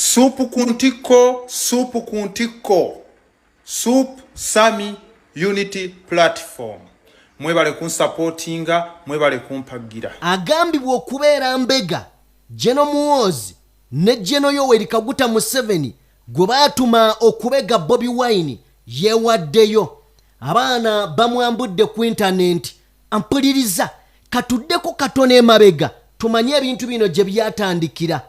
Supu ku ntikko, supu ku ntikko. Sup Sami Unity Platform. Mwebale kunsapootinga, mwebale kumpagira. Agambibwa okubeera mbega Geno Muhoozi ne Geno Yoweri Kaguta Museveni gwe baatuma okubega Bobi Wine yeewaddeyo. Abaana bamwambudde ku intanenti. Ampuliriza, katuddeko katono emabega tumanye ebintu bino gye byatandikira.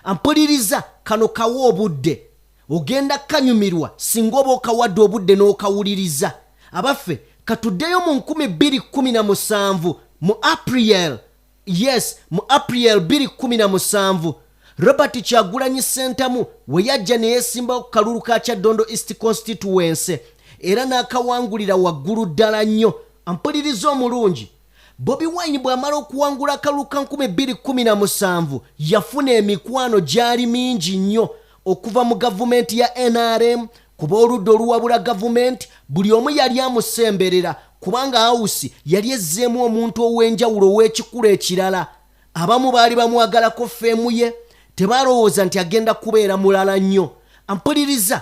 Ampuliriza, kano kawa obudde. Ogenda kanyumirwa singa oba okawadde obudde n'okawuliriza. Abaffe, katuddeyo mu 2017 mu April. Yes, mu April 2017 Robert Kyagulanyi Ssentamu we yajja ne yeesimbawo ku kalulu ka Kyaddondo East Constituency era n'akawangulira waggulu ddala nnyo. Ampuliriza omulungi, Bobi Wine bw'amala okuwangula akalulu ka 2017 yafuna emikwano gyali mingi nnyo okuva mu gavumenti ya NRM, ku b'oludda oluwabula gavumenti, buli omu yali amusemberera kubanga House yali ezzeemu omuntu ow'enjawulo ow'ekikula ekirala. Abamu baali bamwagalako ffeemu ye, tebalowooza nti agenda kubeera mulala nnyo. Ampuliriza,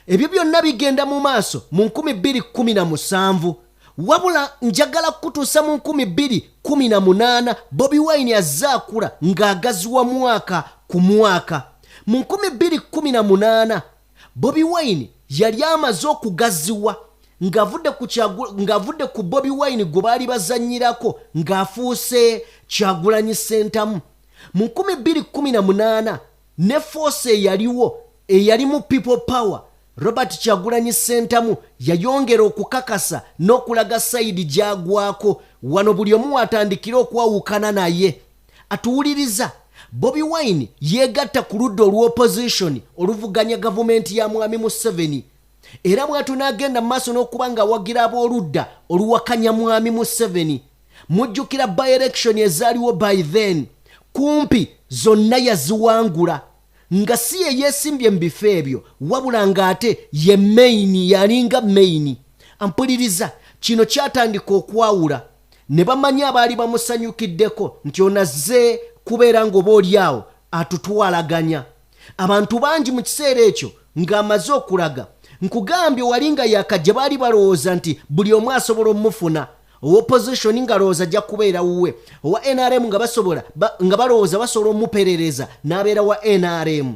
ebyo byonna bigenda mu maaso mu 2017, wabula njagala kukutuusa mu 2018. Bobi Wine azze akula ng'agaziwa mwaka ku mwaka. Mu 2018 Bobi Wine yali amaze okugaziwa ng'avudde ku Bobi Wine gwe baali bazannyirako ng'afuuse Kyagulanyi Ssentamu. Mu 2018 ne force eyaliwo eyalimu People Power, Robert Kyagulanyi Ssentamu yayongera okukakasa n'okulaga side gy'agwako. Wano buli omu watandikira okwawukana naye. Atuwuliriza, Bobi Wine yeegatta ku ludda olw'opposition oluvuganya gavumenti ya Mwami Museveni, era bw'atyo n'agenda mu maaso n'okuba ng'awagira ab'oludda oluwakanya Mwami Museveni. Mujjukira by election ezaaliwo by then, kumpi zonna yaziwangula nga si ye yeesimbye mu bifo ebyo, wabula ng'ate ye main, yalinga main. Ampuliriza, kino kyatandika okwawula ne bamanya abaali bamusanyukiddeko nti onazze kubeera ng'oba oli awo atutwalaganya. Abantu bangi mu kiseera ekyo ng'amaze okulaga, nkugambye, wali nga yakajja, baali balowooza nti buli omu asobola omufuna. Opposition ng'alowooza ajja kubeera wuwe, owa NRM nga basobola nga balowooza basobola omuperereza n'abeera wa NRM,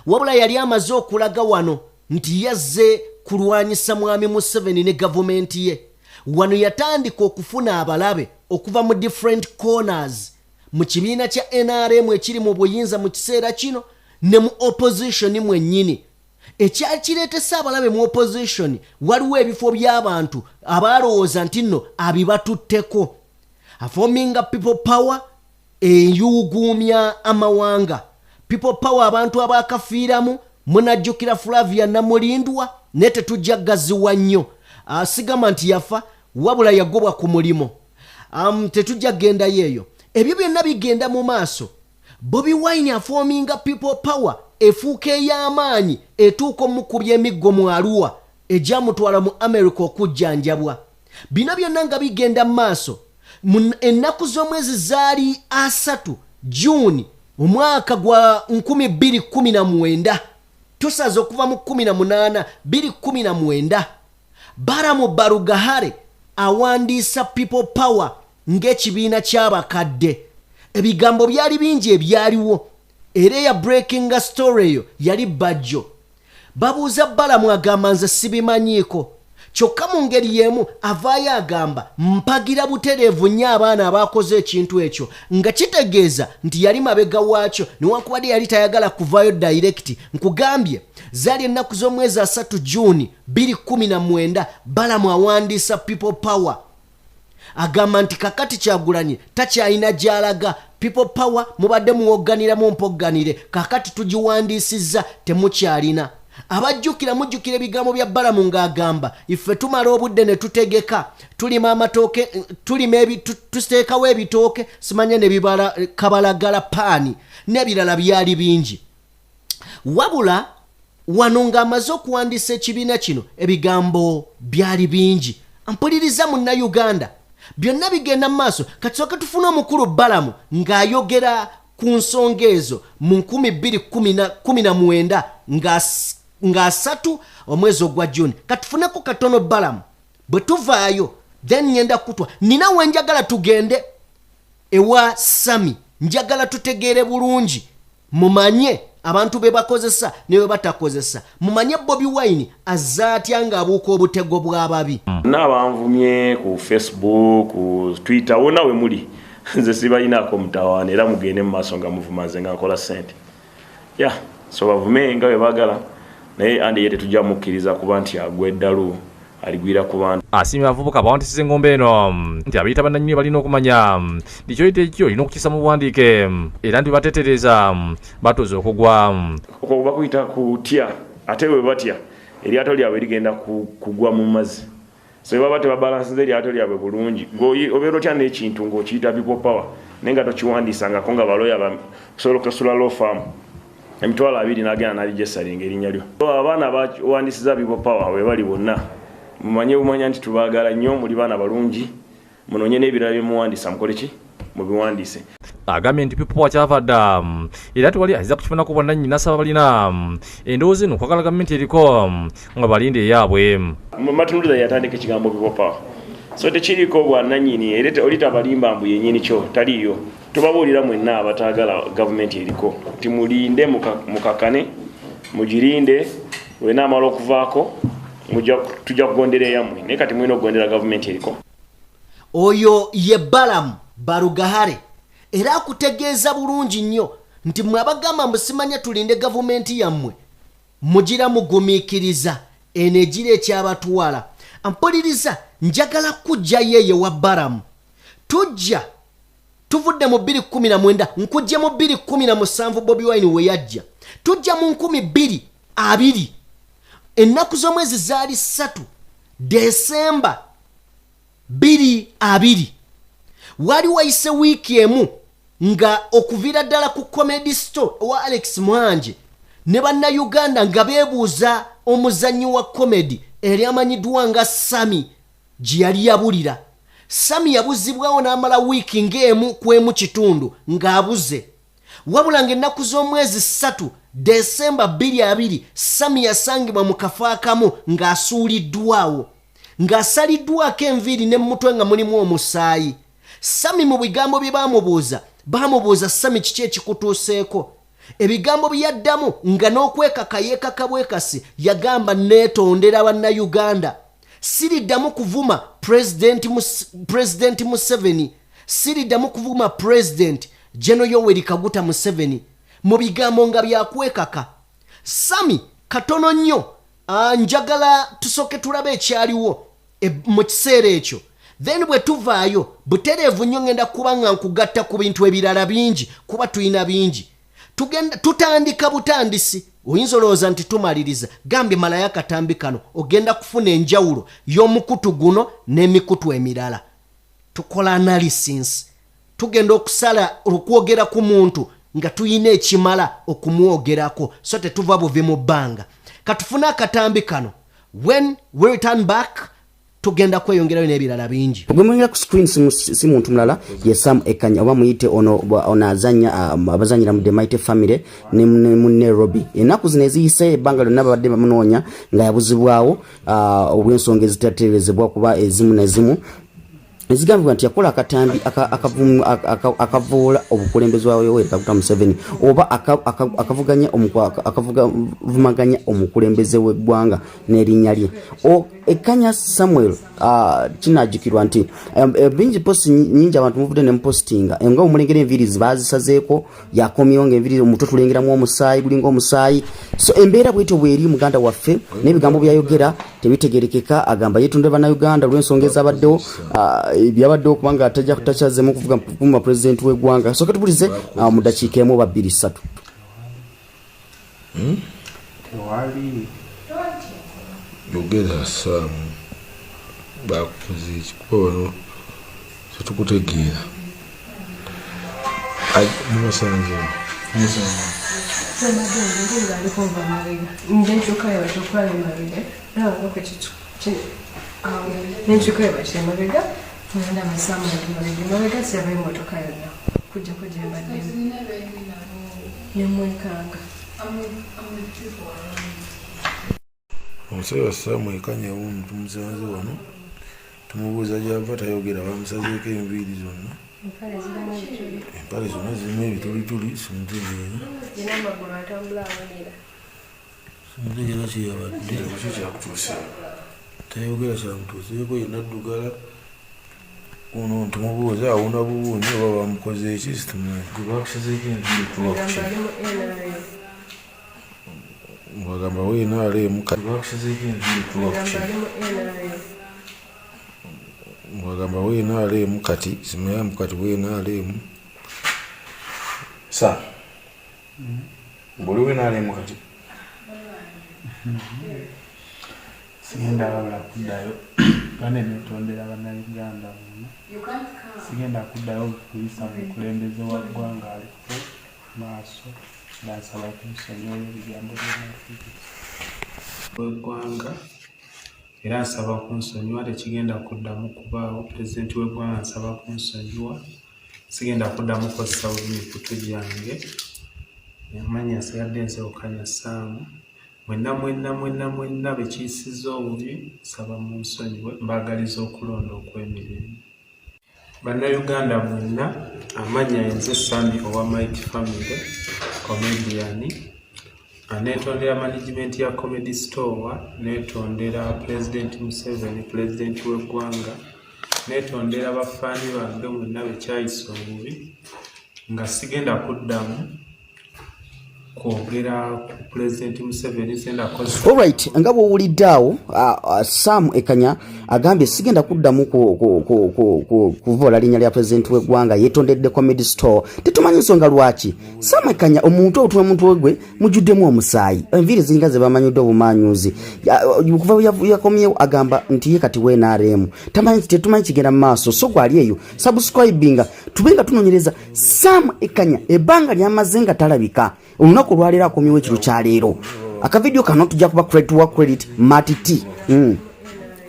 wabula yali amaze okulaga wano nti yazze kulwanyisa Mwami Museveni ne gavumenti ye. Wano yatandika okufuna abalabe okuva mu different corners mu kibiina kya NRM ekiri mu buyinza mu kiseera kino ne mu opposition mwennyini. Ekyakireetesa abalabe mu opposition, waliwo ebifo by'abantu abalowooza nti nno abibatutteko. Aforminga People Power eyuuguumya amawanga. People Power abantu abakafiiramu, munajjukira Flavia Namulindwa, naye tetujja gaziwa nnyo. Sigamba nti yafa, wabula yagobwa ku mulimu. Tetujja kugendayo eyo. Ebyo byonna bigenda mu maaso, Bobi Wine aforminga People Power, efuuka ey'amaanyi, etuuka omukubya emiggo mu Arua egyamutwala mu America okujjanjabwa. Bino byonna nga bigenda mu maaso, ennaku z'omwezi zaali 30 Juni omwaka gwa 2019. Tusaze okuva mu 18, 2019, Balaam Barugahare awandiisa People Power ng'ekibiina ky'abakadde. Ebigambo byali bingi ebyaliwo, era eya breakinga story eyo yali Bajjo. Babuuza Balamu, agamba, "Nze sibimanyiiko." Kyokka mu ngeri y'emu avaayo agamba, "Mpagira butereevu nnyo abaana abakoze ekintu ekyo," nga kitegeeza nti yali mabega waakyo newankubadde yali tayagala kuvaayo direct. Nkugambye, zaali ennaku z'omwezi 30 Juuni 2019, Balamu awandiisa People Power, agamba nti kakati Kyagulanyi takyalina gy'alaga. People Power mubadde muwogganiramu mpogganire, kakati tugiwandiisizza, temukyalina. Abajjukira, mujjukira ebigambo bya Balamu ng'agamba, "Ife tumala obudde ne tutegeka, tulima amatooke, tulima tuteekawo ebitooke, simanya ne bibala kabalagala paani n'ebirala." Byali bingi. Wabula wano ng'amaze okuwandiisa ekibiina kino, ebigambo byali bingi. Mpuliriza Munnayuganda, byonna bigenda mu maaso. Katusooke tufune omukulu Balamu ng'ayogera. ku nsonga ezo mu 2019 nga 3 omwezi ogwa Juni. Katufuneko katono Balamu, bwe tuvaayo then ngenda kutwa nina we njagala tugende ewa Sami. Njagala tutegeere bulungi, mumanye abantu be bakozesa ne be batakozesa, mumanye Bobi Wine azze atya ng'abuuka obutego bw'ababi. N'abanvumye ku Facebook, ku Twitter, wonna we muli, nze sibalinaako mutawaana, era mugende mu maaso nga muvuma, nze nga nkola ssente. Ya so bavume nga bwe baagala, naye andi ye tetujja mukkiriza kuba nti agwa eddalu aligwira ku bantu. Asiimye abavubuka bawandisiza engombe eno nti abayita bannannyini balina okumanya nti kyoyita ekyo olina okukisa mu buwandiike, era nti batetereza batuuze okugwa. Okwo bakuyita kutya, ate bwe batya eryato lyabwe ligenda kugwa mu mazzi. So bwe baba tebabalansiza eryato lyabwe bulungi, obeera otya n'ekintu ng'okiyita people power naye nga tokiwandiisangako, nga baloya osobola okusasula law firm 20,000 n'agenda n'alijesalinga erinnya lyo. Abaana bawandisiza people power we bali bonna, mumanye bumanya nti tubaagala nnyo, muli baana balungi, munoonye n'ebirala bye muwandiisa, mukole ki, mubiwandiise. Agambye nti people power kyava dda era tewali ayinza kukifunako bwannannyini, n'asaba balina endowooza eno okwagala gavumenti eriko nga balinde eyaabwe. Martin Luther yatandika ekigambo people power, so tekiriiko bwannannyini, era oli tabalimba mbu yennyini kyo taliiyo. Tubabuulira mwenna abataagala gavumenti eriko nti mulinde, mukakane, mugirinde, wena amala okuvaako tujja kugondera eyammwe, naye kati mulina okugondera gavumenti eriko. Oyo ye Balamu Barugahare, era akutegeeza bulungi nnyo nti mmwe abagamba mbu simanya tulinde gavumenti yammwe, mugira mugumiikiriza eno egira ekyabatwala. Mpuliriza, njagala kujjayo eyo wa Balamu. Tujja tuvudde mu 2019, nkujje mu 2017 Bobi Wine we yajja. Tujja mu 2020, ennaku z'omwezi zaali 3 Desemba 2020. Wali wayise wiiki emu nga okuviira ddala ku Comedy Store owa Alex Mwanje ne Bannayuganda nga beebuuza omuzannyi wa comedy eyali amanyiddwa nga Sami gye yali yabulira. Sami yabuzibwawo n'amala wiiki ng'emu ku emu kitundu ng'abuze, wabula ng'ennaku z'omwezi 3 Desemba 2020 Sami yasangibwa mu kafo akamu ng'asuuliddwawo, ng'asaliddwako enviiri ne mutwe nga mulimu omusaayi. Sami mu bigambo bye baamubuuza, baamubuuza, "Sami, kiki ekikutuuseeko?" Ebigambo bye yaddamu nga n'okwekaka yeekaka bwekasi, yagamba, "Neetondera Bannayuganda, siriddamu kuvuma Pulezidenti Museveni, siriddamu kuvuma Pulezidenti General Yoweri Kaguta Museveni," mu bigambo nga byakwekaka. Sami katono nnyo. Njagala tusooke tulabe ekyaliwo mu kiseera ekyo, then bwe tuvaayo butereevu nnyo ngenda kuba nga nkugatta ku bintu ebirala bingi, kuba tulina bingi. Tugenda tutandika butandisi, oyinza olowooza nti tumaliriza. Gambye malayo akatambi kano, ogenda kufuna enjawulo y'omukutu guno n'emikutu emirala. Tukola analysis, tugenda okusala okwogera ku muntu nga tuyina ekimala okumwogerako, so tetuva buvi mu bbanga. Katufune akatambi kano, when we return back tugenda kweyongerayo n'ebirala bingi. Gwe mulengera ku screen si muntu mulala, ye Sam Ekanya, oba muyite ono azanya abazanyira mu The Mighty Family ne mu Nairobi. Ennaku zino eziyise, ebbanga lyonna babadde bamunoonya nga yabuzibwawo olw'ensonga ezitatereezebwa, kuba ezimu nezimu ezigambibwa nti yakola akatambi akavoola obukulembeze bwa Yoweri Kaguta Museveni, oba akavumaganya omukulembeze w'eggwanga n'erinnya lye. Ekanya Samuel, kinajjukirwa nti bingi post nyingi abantu muvudde ne mupostinga nga omulengera enviiri bazisazeeko, yakomyewo nga enviiri omutwe tulengeramu omusaayi, gulinga omusaayi. So embeera bwetyo bweri, muganda waffe, n'ebigambo byayogera tebitegerekeka. Agamba yeetondera Bannayuganda olw'ensonga ezabaddewo, byabaddewo, kubanga tajja takyazemu kuvuga kuvuma pulezidenti w'eggwanga. Soka tubulize mu dakiika emu oba bbiri ssatu. Tewali yogera. Saamu, bakukoze eki? Kuba wano tetukutegeera. Mubasanze? Ngaaliko nva mabega, nenkyukayo bati okulaba emabega, nabangako nenkyukayo bati emabega, ngenda amasaamu ndi mabega, emabega sirabayo emotoka yonna. Kujjako gye mbaddemu nemwekanga. Omusajja Sam Ekanya wuuno tumusanze wano, tumubuuza gy'ava tayogera, bamusazeeko enviiri zonna, empale zonna zirimu ebitulituli, simutegeera. Simutegeera kyeyabadde. Kiki kyakutuuse? Tayogera kyamutuuseeko, yenna addugala. Ono tumubuuza awuuna buwuunyi oba bamukoze ki situmanyi. Gwe bakusazeeko enviiri kuba kuki? Bagamba we NRM kati bakusazeeko enviiri kuba kuki? Bagamba we NRM kati simanyi kati we NRM. Sa. Mbuli we NRM kati. Sigenda wabula kuddayo bane netondera bannayuganda bonna sigenda kuddayo kuyisa mukulembeze wa ggwanga aliko maaso nga nsaba kunsonyiwa olw'ebigambo byenakozesa w'eggwanga era nsaba kunsonyiwa tekigenda kuddamu kubaawo. Pulezidenti w'eggwanga nsaba kunsonyiwa sigenda kuddamu kukozesa bubi mikutu gyange. Amannya nsigadde nze Okanya Sam. Mwenna mwenna mwenna mwenna be kiyisizza obubi nsaba munsonyiwe mbaagaliza okulonda okw'emirembe. Bannayuganda mwenna, amannya yenze Sammy owa Mighty Family, comedian. Neetondera management ya Comedy Store, neetondera Pulezidenti Museveni, pulezidenti w'eggwanga, neetondera bafaani bange mwenna be kyayisa obubi nga sigenda kuddamu kwogera ku Pulezidenti Museveni sigenda kukozesa. Alright, nga bw'owulidde awo Sam Ekanya agambye sigenda kuddamu kuvoola linnya lya pulezidenti w'eggwanga, yeetondedde Comedy Store. Tetumanyi nsonga lwaki Sam Ekanya omuntu otula mutwe gwe mujjuddemu omusaayi, enviiri ziringa ze bamanyidde obumaanyuuzi. Okuva yakomyewo agamba nti ye kati we NRM, tamanyi, tetumanyi kigenda mu maaso. So gwali eyo subscribinga tube nga tunoonyereza Sam Ekanya ebbanga lyamaze nga talabika. Olunaku olwaleero akomyewo ekiro kya leero. Akavidiyo kano tujja kuba credit wa credit Mati T.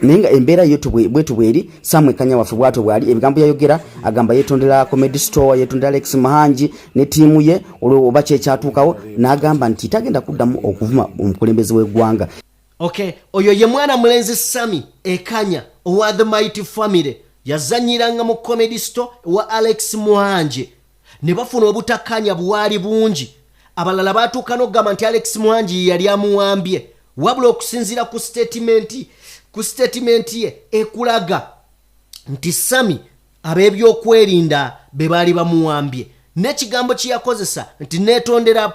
Naye nga embeera yo bwetu bweri, Sam Ekanya waffe bwatyo bwali. Ebigambo yayogera agamba yeetondera Comedy Store, yeetondera Alex Muhangi ne ttiimu ye olwo oba kyekyatuukawo, n'agamba nti tagenda kuddamu okuvuma omukulembeze w'eggwanga. Okay, oyo ye mwana mulenzi Sammy Ekanya owa The Mighty Family, yazanyiranga mu Comedy Store wa Alex Muhangi ne bafuna obutakkaanya bwali bungi. Abalala batuuka n'okugamba nti Alex Muhangi ye yali amuwambye, wabula okusinziira ku statement ye ekulaga nti Sammy ab'ebyokwerinda be baali bamuwambye, n'ekigambo kye yakozesa nti neetondera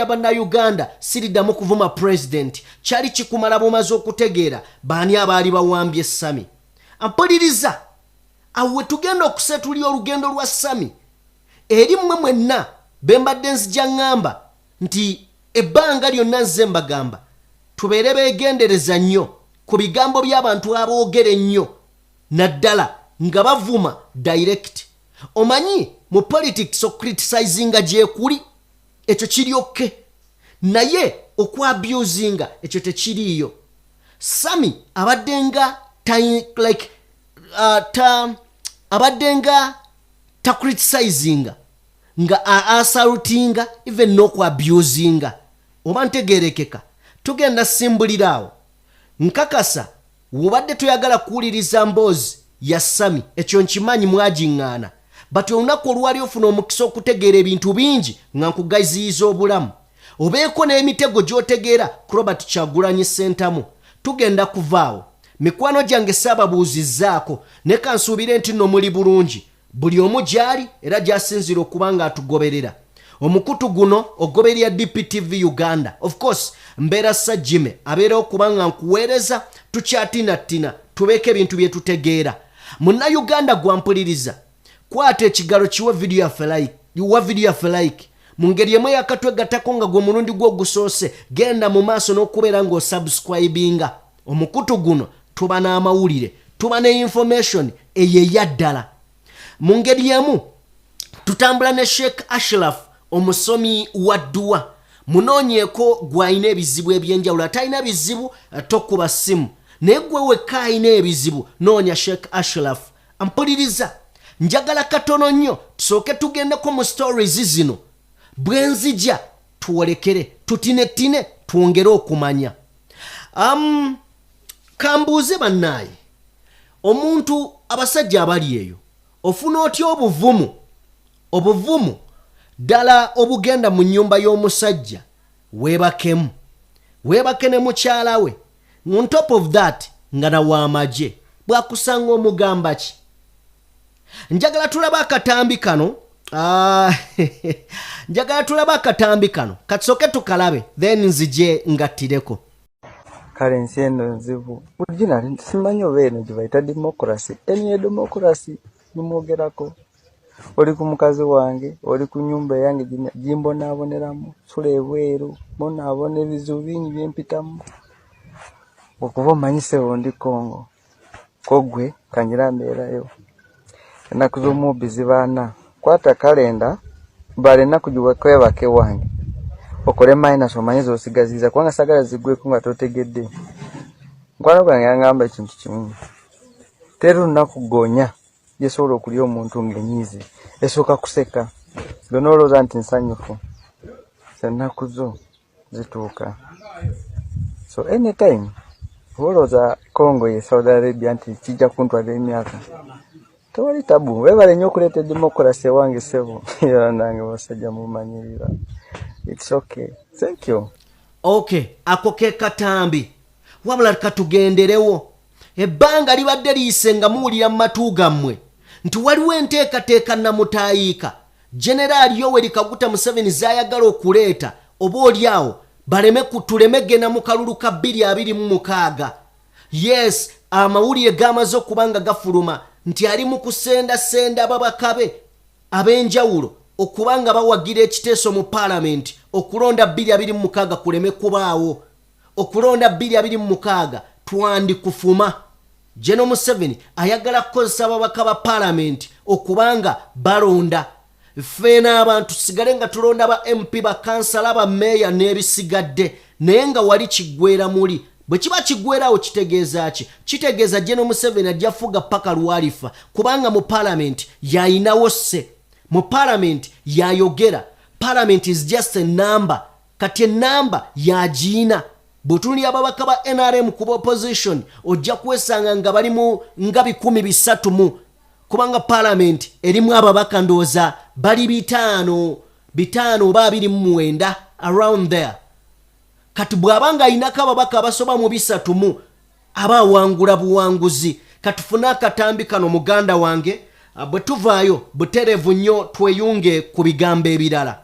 bannayuganda, siriddamu kuvuma president, kyali kikumala bumaze okutegeera baani abaali bawambye Sammy. Mpuliriza, awo we tugenda okuseetulya olugendo lwa Sammy eri mmwe mwenna be mbadde nzija ŋŋamba nti ebbanga lyonna nze mbagamba tubeere beegendereza nnyo ku bigambo by'abantu aboogera ennyo, naddala nga bavuma direct. Omanyi mu politics okucriticizinga gyekuli, ekyo kiryokke, naye okwabusinga ekyo tekiriiyo. Sammy abadde nga like abadde nga tacriticinga, nga assaultinga, even n'okwabusinga. Oba ntegerekeka? Tugenda simbulira awo. Nkakasa wobadde toyagala kuwuliriza mboozi ya Sammy, ekyo nkimanyi mwagiŋŋaana, but olunaku olwali ofuna omukisa okutegeera ebintu bingi nga nkugaziyiza obulamu, obeeko n'emitego gy'otegeera ku Robert Kyagulanyi Ssentamu. Tugenda kuvaawo. Mikwano gyange, saababuuzizzaako, ne kansuubire nti nno muli bulungi buli omu gy'ali era gy'asinziira okuba nga atugoberera omukutu guno ogoberera DPTV Uganda. Of course mbeera Sajime abeera okuba nga nkuweereza, tukyatinatina tubeeko ebintu bye tutegeera. Munnayuganda gwampuliriza, kwata ekigalo kiwe vidiyo yaffe like, wa vidiyo yaffe like. Mu ngeri emu eyakatwegattako nga gwe mulundi gwo ogusoose, genda mu maaso n'okubeera ng'osubscribinga omukutu guno. Tuba n'amawulire, tuba ne information eyo eyaddala. Mu ngeri emu tutambula ne Sheikh Ashraf, omusomi wa dduwa. Munoonyeeko gw'alina ebizibu ebyenjawulo. Atalina bizibu tokuba ssimu, naye gwe wekka alina ebizibu noonya Sheikh Ashraf. Mpuliriza, njagala katono nnyo. Tusooke tugendeko mu stories zino, bwenzija twolekere tutinetine twongere okumanya. Kambuuze bannaaye, omuntu, abasajja abali eyo, ofuna otya obuvumu, obuvumu ddala obugenda mu nnyumba y'omusajja weebakemu, weebake ne mukyala we, on top of that nga nawaamagye? Bwakusanga omugamba ki? Njagala tulabe akatambi kano. Ah, njagala tulabe akatambi kano, katusooke tukalabe, then nzije ngattireko. Kale ensi eno nzibu. Bulijjo nali simanyi oba eno gye bayita democracy. Eno ye democracy nimwogerako. Oli ku mukazi wange, oli ku nyumba eyange gimbonaaboneramu, sula ebweru, bonaabona ebizibu bingi byempitamu. Okuba omanyi ssebo ndi Congo, ko ggwe kangira mbeerayo. Ennaku z'omubbi ziba ana. Kwata kalenda, bala ennaku giwekwebaka ewange. Okole minus omanye z'osigaziza kubanga saagala ziggweko nga totegedde. Mukwano gwange yangamba ekintu kimu. Teri lunaku gonya gyesobola okulya omuntu ng'enyiize. Esooka kuseka. Gwe n'olowooza nti nsanyufu. Ennaku zo zituuka. So anytime oba olowooza Congo ye Saudi Arabia nti kijja kuntwalira emyaka. Tewali tabu. Weebale nnyo okuleeta democracy ewange ssebo. Nange basajja mumanyirira. It's okay. Thank you. Okay, ako ke katambi. Wabula katugenderewo. Ebbanga libadde liyise nga muwulira mu matu gammwe nti waliwo enteekateeka namutaayiika Generaali Yoweri Kaguta Museveni z'ayagala okuleeta, oba oli awo baleme tuleme genda mu kalulu ka 2026. Yes, amawulire gamaze okuba nga gafuluma nti ali mu kusendasenda ababaka be ab'enjawulo okuba nga bawagira ekiteeso mu paalamenti okulonda 2026 kuleme kubaawo. Okulonda 2026 twandikufuma. General Museveni ayagala kukozesa ababaka ba paalamenti okubanga balonda, ffeena abantu tusigale nga tulonda ba MP, bakansala, bameeya n'ebisigadde, naye nga wali kiggwera muli. Bwe kiba kiggwerawo kitegeeza ki? Kitegeeza General Museveni ajja fuga paka lwalifa, kubanga mu paalamenti yayinawo sse, mu paalamenti yayogera. Parliament is just a number. Kati enamba yagiina. Bw'otunulira ababaka ba NRM ku opposition, ojja kwesanga nga bali mu nga 300 mu, kubanga paalamenti erimu ababaka ndowooza bali bitaano bitaano oba 29, around there. Kati bw'aba nga ayinako ababaka abasoba mu 30 mu, aba awangula buwanguzi. Katufune akatambi kano, muganda wange. Bwe tuvaayo butereevu nnyo tweyunge ku bigambo ebirala.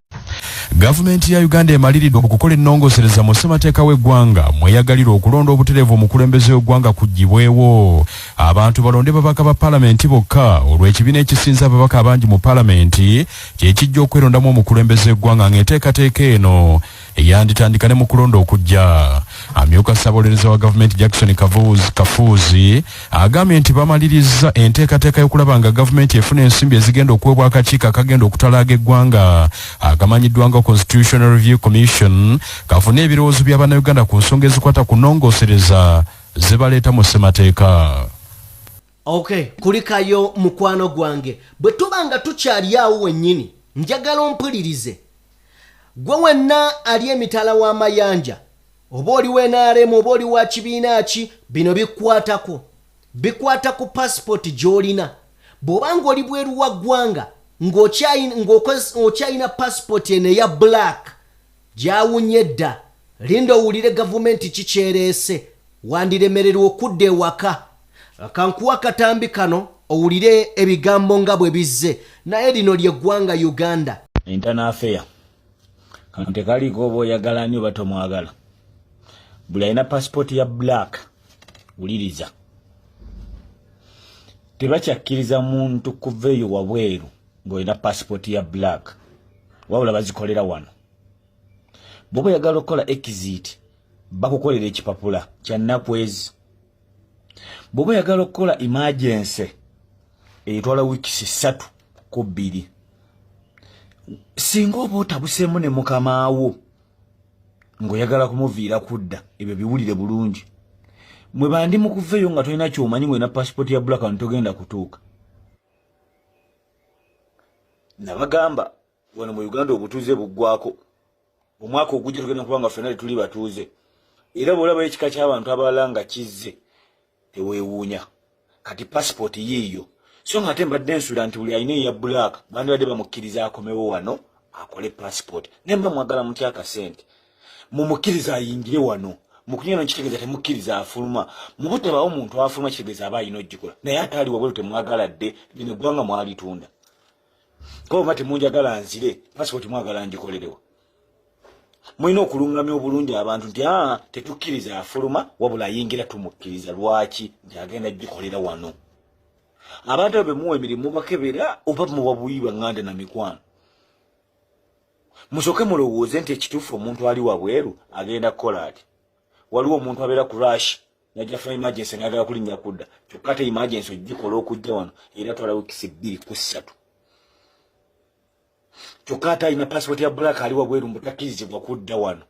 Gavumenti ya Uganda emaliridde okukola ennongoosereza mu ssemateeka w'eggwanga mweyagalira okulonda obutereevu omukulembeze w'eggwanga kuggyibwewo, abantu balonde babaka ba paalamenti bokka, olwo ekibiina ekisinza ababaka abangi mu paalamenti kye kijja okwerondamu omukulembeze w'eggwanga, ng'enteekateeka eno eyanditandika ne mu kulonda okujja. Amyuka ssaabawolereza wa gavumenti Jackson Kafuuzi agambye nti bamaliriza enteekateeka y'okulaba nga gavumenti efuna ensimbi ezigenda okuweebwa akakiiko akagenda okutalaaga eggwanga akamanyiddwa nga Constitutional Review Commission, kafune ebirowoozo bya bannayuganda ku nsonga ezikwata ku nnongoosereza ze baleeta mu ssemateeka. Okay, kulikayo mukwano gwange. Bwe tuba nga tukyali awo wennyini, njagala ompulirize gwe wenna ali emitala w'amayanja, oba oli w'NRM oba oli wa kibiina ki, bino bikwatako, bikwata ku pasipoti gy'olina. Bw'oba ng'oli bweru wa ggwanga ng'okyalina pasipoti eno eya black gyawunye dda, linda owulire gavumenti kikyereese, wandiremererwa okudda ewaka. Kankuwa akatambi kano owulire ebigambo nga bwe bizze, naye lino lyeggwanga Uganda. Internal affair kano tekaliiko, oba oyagala ani oba tomwagala. Buli alina passport ya black, wuliriza, tebakyakkiriza muntu kuva eyo wabweru ng'olina passport ya black, wabula bazikolera wano. Bw'oba oyagala okukola exit, bakukolera ekipapula kya nnaku ezi. Bw'oba oyagala okukola emergency, etwala weeks 3 ku 2. Singa oba otabuseemu ne mukamaawo ng'oyagala kumuviira kudda, ebyo biwulire bulungi. Mwe bandi mu kuva eyo nga tolina kyomanyi, ng'olina passport ya black, togenda kutuuka. Nabagamba wano mu Uganda obutuuze buggwako. Omwaka ogujja tugenda kuba nga ffenna tetuli batuuze. Era bw'olabayo ekika ky'abantu abalala nga kizze teweewuunya. Kati passport yiiyo. So nga ate mbadde nsuula nti buli alina eya black bandibadde bamukkiriza akomewo wano akole passport. Naye mba mwagala mutya akasente? Mumukkirize ayingire wano. Mu kunywa kitegeeza temukkiriza afuluma. Mu butabaawo muntu afuluma kitegeeza aba alina ogikola. Naye ate ali wabweru temwagala dde, lino eggwanga mwalitunda. Kuba bwemba temunjagala nzire, passport mwagala ngikolerewa? Mulina okulungamya obulungi abantu nti aa tetukkiriza afuluma wabula ayingira tumukkiriza. Lwaki? Nti agenda gikolera wano. Abantu abo bemuwa emirimu mubakebera oba muwa buyi banganda na mikwano? Musooke mulowooze nti ekituufu omuntu ali wabweru agenda kukola ati. Waliwo omuntu abeera ku rush najja funa emergency ng'ayagala kulinnya kudda, kyokka ate emergency ogikola okujja wano era twala wiikisi 2 ku 3. Kyokka ate alina passport ya black ali wabweru mbu takkirizibwa kudda wano.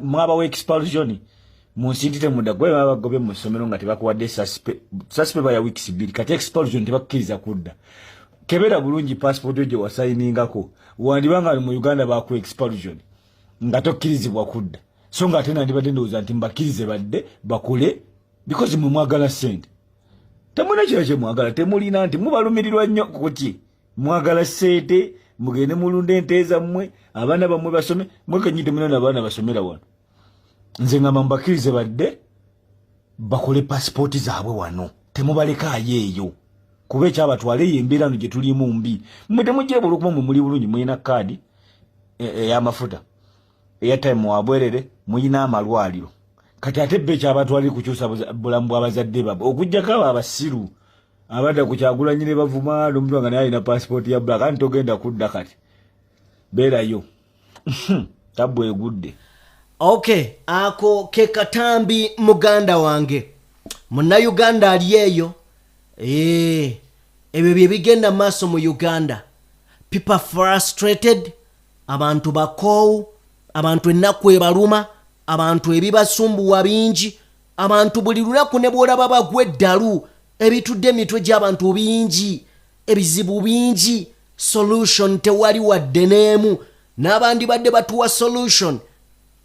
Mwabawo expulsion mu nsi nti temudda, gwe baba bagobye mu ssomero nga tebakuwadde suspe baya weeks 2, kati expulsion tebakkiriza kudda. Kebera bulungi passport yo gye wasayiningako, wandiba nga mu Uganda bakuwa expulsion nga tokkirizibwa kudda. So nga ate nandibadde ndowooza nti mbakkirize badde bakole because mwe mwagala ssente. Temulina kira kye mwagala, temulina nti mubalumirirwa nnyo kuki? Mwagala ssente, mugende mulunde ente zammwe, abaana bammwe basome, mwe kennyini temulina n'abaana basomera wano. Nze ngamba mbakkirize badde bakole pasipooti zaabwe wano, temubalekaayo eyo kuba ekyabatwala eyo embeera no gye tulimu mbi. Mmwe temujja olwokuba mwe muli bulungi, mulina kaadi ey'amafuta, airtime wabwerere, mulina amalwaliro. Kati ate bo ekyabatwala kukyusa bulamu bw'abazadde baabwe, okuggyako abo abasiru abadda ku Kyagulanyi ne bavuma n'omuntu nga naye alina pasipooti ya black, anti togenda kudda kati beerayo tabbu egudde. Okay, ako ke katambi muganda wange munnayuganda ali eyo. Ebyo bye bigenda maaso mu Uganda. People frustrated, abantu bakoowu, abantu ennaku ebaluma, abantu ebibasumbuwa bingi, abantu buli lunaku ne bw'olaba bagwa eddalu, ebitudde emitwe gy'abantu bingi, ebizibu bingi, solution tewali wadde n'emu. N'abandibadde batuwa solution,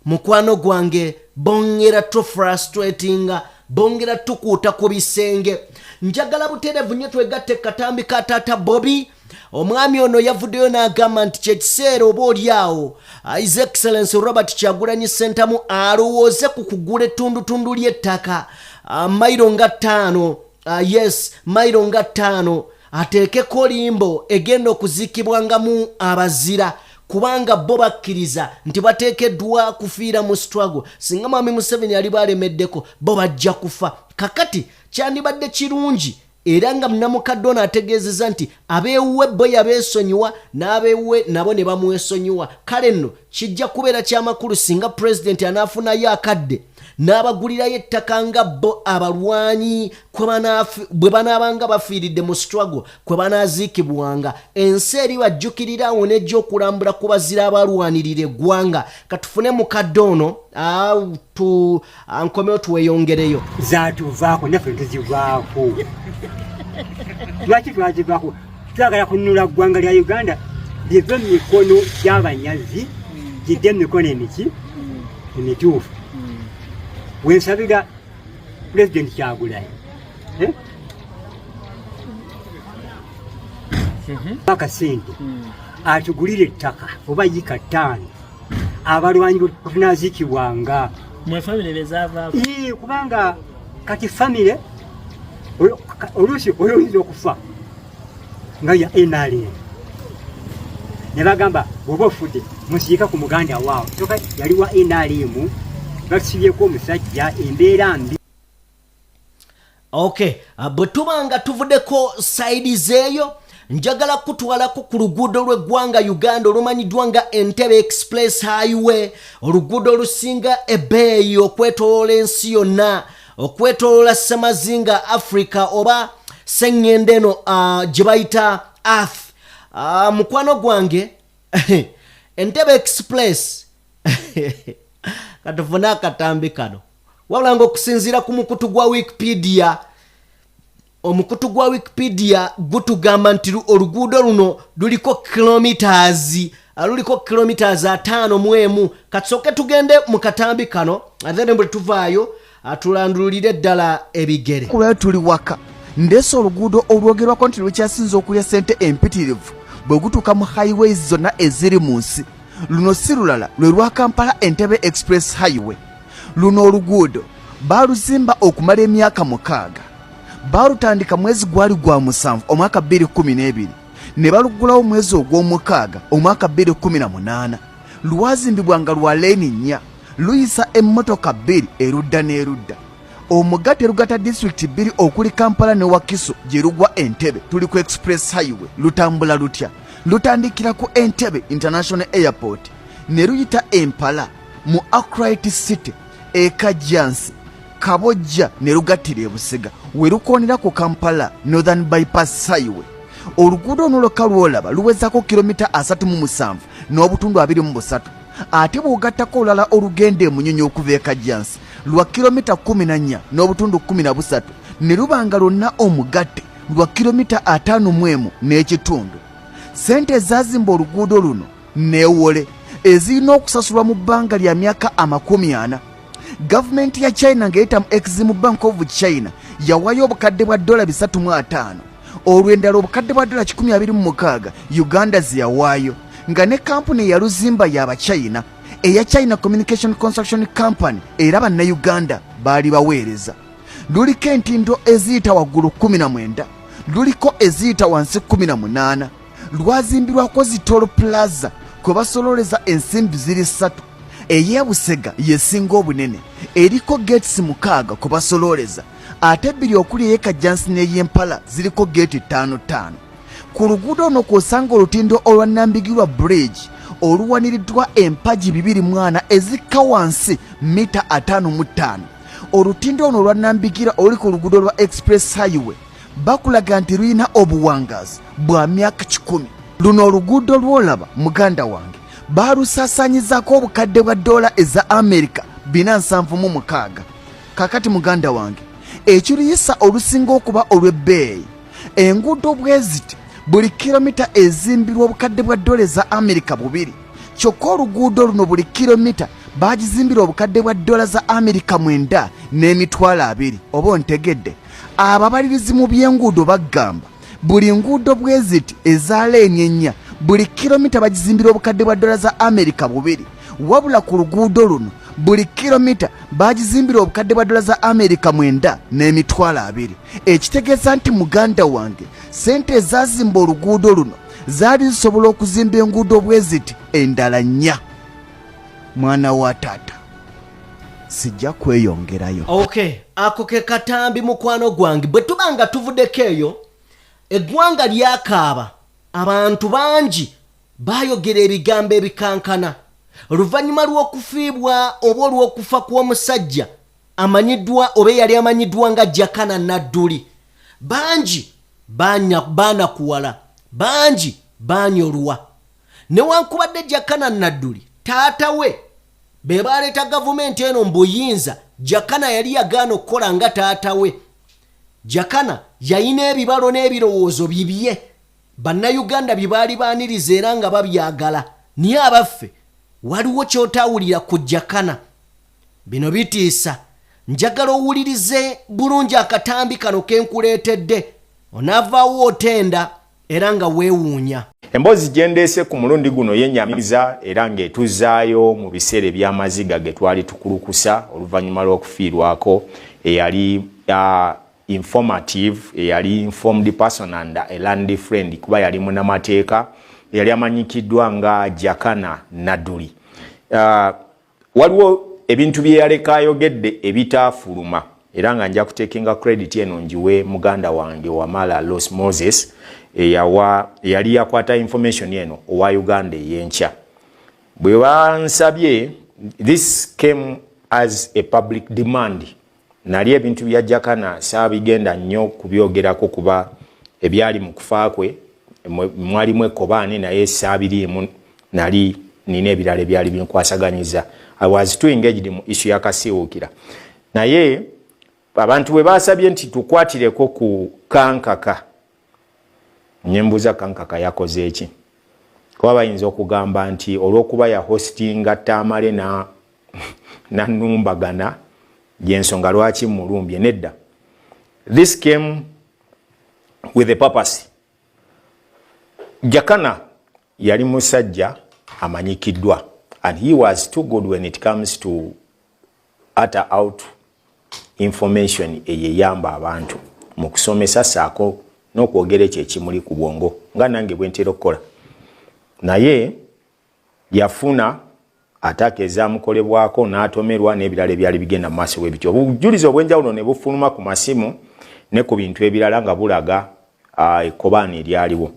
mukwano gwange, bongera tufrustratinga, bongera tukuuta ku bisenge. Njagala butereevu nnyo twegatte katambi ka taata Bobi. Omwami ono yavuddeyo n'agamba nti kyekiseera oba oli awo His Excellence Robert Kyagulanyi Ssentamu alowooze ku kugula ettundutundu ly'ettaka, mayiro nga 5, yes, mayiro nga 5, ateekeko limbo egenda okuziikibwangamu abazira, kubanga bo bakkiriza nti bateekeddwa kufiira mu struggle. Singa mwami Museveni ali balemeddeko, bo bajja kufa. Kakati kyandibadde kirungi, era nga namukadde ono ategeezezza nti abeewuwe bo yabeesonyiwa n'abeewuwe nabo ne bamwesonyiwa. Kale nno kijja kubeera kyamakulu singa pulezidenti anaafunayo akadde n'abagulirayo ettaka nga bo abalwanyi bwe banaabanga bafiiridde mu struggle kwe banaaziikibwanga, ensi eri bajjukirirawo n'ejja okulambula ku bazira abalwanirira eggwanga. Katufune mukadde ono nkomewo tuweyongereyo. Zatuvaako naffe tuzivaako. Lwaki twazivaako? Twagala kununula ggwanga lya Uganda live mu mikono gy'abanyazi gidde mu mikono emiki emituufu. Wensabira Pulezidenti Kyagulanyi akasente atugulire ettaka oba yika 5 abalwanyi bwe tunaziikibwanga. Mwe famire bezaavaako? Ii, kubanga kati famire oluusi oyinza okufa nga ya NRM ne bagamba bw'oba ofudde musiika ku muganda waawo, kyokka yali wa NRM, basibyeko omusajja, embeera mbi. Okay, bwe tuba nga tuvuddeko side zeeyo, njagala kutwalako ku luguudo lw'eggwanga Uganda olumanyiddwa nga Entebbe Express Highway, oluguudo olusinga ebbeeyi okwetoloola ensi yonna, okwetoloola semazinga Africa oba seŋŋendo eno gye bayita Earth. Mukwano gwange, Entebbe Express, katufune akatambi kano, wabula nga okusinziira ku mukutu gwa Wikipedia. Omukutu gwa Wikipedia gutugamba nti oluguudo luno luliko kilometers, luliko kilometers 51. Katusooke tugende mu katambi kano, then bwe tuvaayo tulandululire ddala ebigere. Kulwayo tuli waka, ndeese oluguudo olwogerwako nti lukyasinza okulya ssente empitirivu bwe gutuuka mu highways zonna eziri mu nsi. Luno si lulala, lwe lwa Kampala Entebbe Express Highway. Luno oluguudo baaluzimba okumala emyaka 6. Baalutandika mwezi gwali gwa 7 omwaka 2012, ne baluggulawo mwezi ogw'omukaaga omwaka 2018. Lwazimbibwa nga lwa leeni 4, luyisa emmotoka 2 erudda n'erudda. Omugatte lugata disitulikiti 2 okuli Kampala ne Wakiso gye lugwa Entebbe. Tuli ku Express Highway. Lutambula lutya? Lutandikira ku Entebbe International Airport ne luyita Empala, mu Akright City, Ekajjansi, Kabojja, ne lugattira Ebusiga we lukoonera ku Kampala Northern Bypass Highway. Oluguudo luno lwokka lwolaba luwezako kilomita 37.23. Ate bw'ogattako olulala olugenda eMunyonyo okuva e Kajjansi lwa kilomita 14.13, ne luba nga lwonna omugatte lwa kilomita 51.5. Ssente ezaazimba oluguudo luno neewole ezirina okusasulwa mu bbanga lya myaka 40. Gavumenti ya China ng'eyita mu Exim Bank of China yawayo obukadde bwa dola 350, olwo endala obukadde bwa dola 126 Uganda ze yawaayo, nga ne kampuni eyaluzimba y'Abachina eya China Communication Construction Company, era Bannayuganda baali baweereza. Luliko entindo eziyita waggulu 19, luliko eziyita wansi 18. Lwazimbirwako zi toll plaza kwe basololeza ensimbi ziri ssatu. Ey'Ebusega yesinga obunene, eriko gates 6 kwe basololeza, ate 2 okuli ey'Ekajjansi n'ey'Empala ziriko geeti ttaano ttaano. Ku luguudo luno kw'osanga olutindo olwa Nambigirwa Bridge oluwaniriddwa empagi 24 ezikka wansi mita 55. Olutindo luno olwa Nambigirwa oluli ku luguudo lwa Express Highway bakulaga nti lulina obuwangaazi bwa myaka 100. Luno oluguudo lw'olaba, muganda wange, baalusaasaanyizaako obukadde bwa dola eza Amerika 476. Kakati muganda wange, ekiruyisa olusinga okuba olw'ebbeeyi, enguudo bwe ziti buli kilomita ezimbirwa obukadde bwa dola eza Amerika 2, kyokka oluguudo luno buli kilomita bagizimbira obukadde bwa dola za Amerika 9.020. Oba ontegedde? Ababalirizi mu by'enguudo bagamba buli nguudo bwe ziti eza leeni 4 buli kilomita bagizimbira obukadde bwa dola za Amerika 2, wabula ku luguudo luno buli kilomita bagizimbira obukadde bwa dola za Amerika 9.020, ekitegeeza nti, muganda wange, sente ezazimba oluguudo luno zaali zisobola okuzimba enguudo bwe ziti endala 4. Mwana wa taata, sijja kweyongerayo. Ok, ako ke katambi, mukwano gwange. Bwe tuba nga tuvuddeko eyo, eggwanga lyakaaba, abantu bangi baayogera ebigambo ebikankana oluvannyuma lw'okufiibwa oba olw'okufa kw'omusajja amanyiddwa oba eyali amanyiddwa nga Jakana Nadduli. Bangi baanakuwala, bangi banyolwa. Newankubadde Jakana Nadduli taata we be baleeta gavumenti eno mu buyinza, Jakana yali yagaana okukola nga taata we. Jakana yalina ebibalo n'ebirowoozo bibye Bannayuganda bye baali baaniriza era nga babyagala. Naye abaffe, waliwo ky'otaawulira ku Jakana? Bino bitiisa. Njagala owulirize bulungi akatambi kano kenkuleetedde, onaavaawo otenda era nga weewuunya. Emboozi gye ndeese ku mulundi guno yennyamiza era ng'etuzaayo mu biseera eby'amaziga ge twali tukulukusa oluvannyuma lw'okufiirwako eyali informative, eyali informed person and a learned friend, kuba yali munamateeka eyali amanyikiddwa nga Jakana Nadduli. Waliwo ebintu bye yaleka ayogedde ebitaafuluma, era nga nja kutekinga credit eno njiwe muganda wange Wamala Los Moses eyawa eyali yakwata information eno owa Uganda Eyenkya. Bwe bansabye, this came as a public demand. Nali ebintu bya Jakana saabigenda nnyo kubyogerako, kuba ebyali mu kufa kwe mwalimu ekkobaani, naye saabiriimu, nali nina ebirala ebyali binkwasaganyiza. I was too engaged mu issue ya Kasiwukira. Naye Abantu bwe basabye nti tukwatireko ku Kankaka, nyembuuza Kankaka yakoze eki? Kuba bayinza okugamba nti olw'okuba yahostinga Tamale na nanumbagana, yensonga lwaki mulumbye. Nedda, this came with a purpose. Jakana yali musajja amanyikiddwa and he was too good when it comes to utter out information eyeyamba abantu mu kusomesa, saako n'okwogera ekyo ekimuli ku bwongo, nga nange bwe ntera okukola. Naye yafuna attack ezamukolebwako n'atomerwa n'ebirala ebyali bigenda mu maaso bwe bityo. Obujulizi obw'enjawulo ne bufuluma ku masimu ne ku bintu ebirala nga bulaga ekkobaani eryaliwo.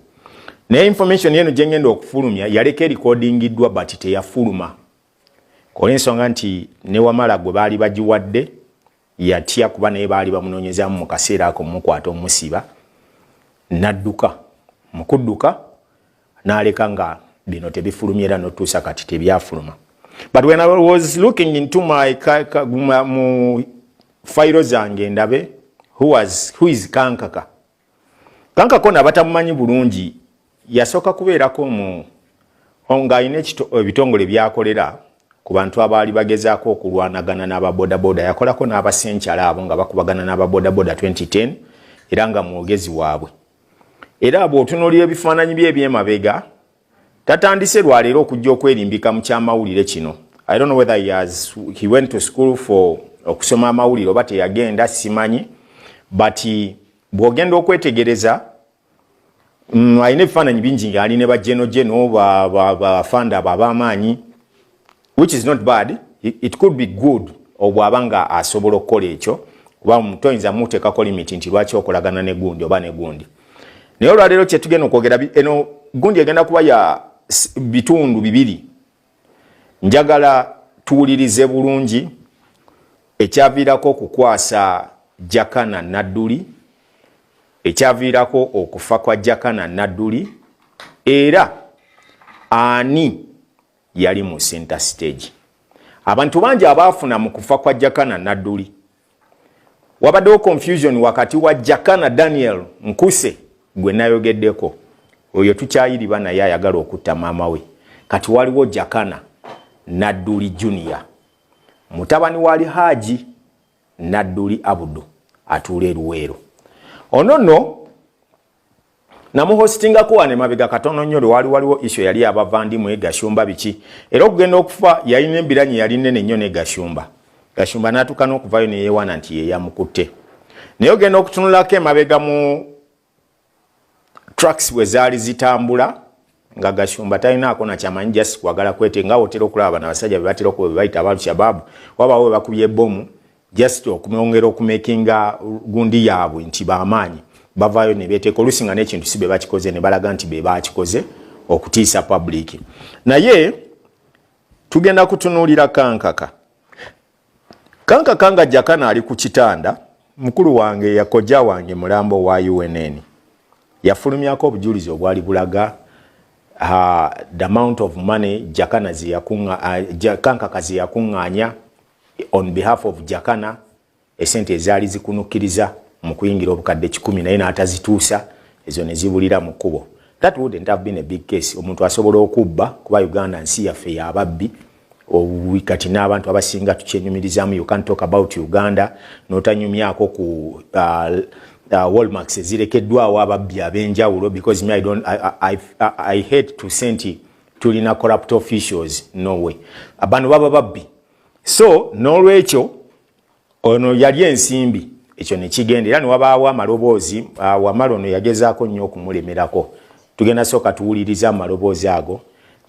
Naye information eno gye ngenda okufulumya yaleka erikodingiddwa, but teyafuluma, olw'ensonga nti ne Wamala gwe baali bagiwadde yatya, kuba naye baali bamunoonyezaamu mu kaseera ako mumukwata omusiba, n'adduka. Mu kudduka n'aleka nga bino tebifulumye, era n'otuusa kati tebyafuluma. But when I was looking into my mu fayiro zange ndabe who is Kankaka, Kankaka ono abatamumanyi bulungi, yasooka kubeerako mu ng'alina ebitongole byakolera ku bantu abaali bagezaako okulwanagana n'ababodaboda. Yakolako n'abasenkyala abo nga bakubagana n'ababodaboda 2010, era nga mwogezi waabwe. Era bw'otunuulira ebifaananyi bye ebyemabega, tatandise lwaleero okujja okwerimbika mu kyamawulire kino. I don't know whether he went to school for okusoma amawulire oba teyagenda, simanyi, but bw'ogenda okwetegereza, alina ebifaananyi bingi ng'ali ne bajenojeno, bafanda abo ab'amaanyi, which is not bad. It could be good obw'aba nga asobola okukola ekyo, kuba toyinza muteekako limit nti lwaki okolagana ne gundi oba ne gundi. Naye olwaleero kyetugenda okwogera, eno gundi egenda kuba ya bitundu bibiri. Njagala tuwulirize bulungi ekyaviirako okukwasa Jakana Nadduli, ekyaviirako okufa kwa Jakana Nadduli, era ani yali mu center stage. Abantu bangi abaafuna mu kufa kwa Jakana Nadduli, wabaddewo confusion wakati wa Jakana Daniel Nkuse gwe nayogeddeko, oyo tukyayiriba naye ayagala okutta maama we. Kati waliwo Jakana Nadduli Junior, mutabani wa Alhaji Nadduli Abudu atuula eruweero. Ono nno namuhostingako wano emabega katono nnyo, lwe waliwo issue yali abavandimwe Gashumba biki, era okugenda okufa yalina embiranyi yali nene nnyo ne Gashumba. Gashumba n'atuuka n'okuvayo neyewaana nti yeyamukutte. Naye ogenda okutunulako emabega mu trucks bwe zaali zitambula, nga Gashumba talinaako nakyamanyi, just kwagala kwete nga otera okulaba bano abasajja be batera okuba bebayita Abalshababu, wabawo we bakubye ebomu, just okumwongera okumakinga gundi yaabwe nti bamaanyi, bavaayo ne beeteeka oluusi nga n'ekintu si be bakikoze, ne balaga nti be bakikoze okutiisa public. Naye tugenda kutunuulira Kankaka. Kankaka nga Jakana ali ku kitanda, mukulu wange, yakojja wange mulambo wa UNN, yafulumyako obujulizi obwali bulaga the amount of money Jakana Kankaka zeyakuŋŋaanya on behalf of Jakana, esente ezaali zikunukkiriza mu kuyingira obukadde 100, naye n'atazituusa, ezo ne zibulira mu kkubo. That wouldn't have been a big case. Omuntu asobola okubba, kuba Uganda nsi yaffe y'ababbi. Kati n'abantu abasinga tukyenyumirizaamu. You can't talk about Uganda n'otanyumyako ku hallmarks ezirekeddwawo ababbi ab'enjawulo, because me, I, don't, I hate to say nti tulina corrupt officials. No way, bano baba babbi. So n'olwekyo ono yali ensimbi ekyo nekigenda, era newabaawo amaloboozi. Wamala ono yagezaako nnyo okumulemerako. Tugenda sooka tuwuliriza amaloboozi ago,